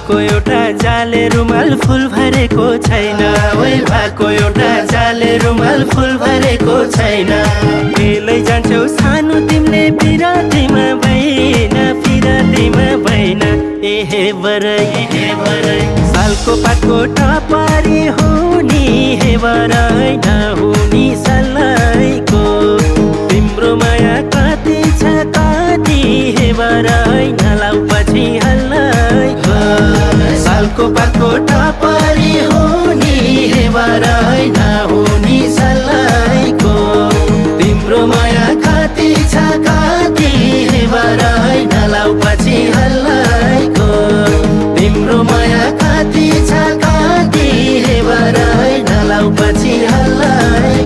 भएको एउटा जाले रुमाल फुल भरेको छैन ओइ भएको एउटा जाले रुमाल फुल भरेको छैन बेलै जान्छौ सानो तिमीले पिरातीमा भइन एहे बरै सालको पातको टपारी हो नि हे बरै नहो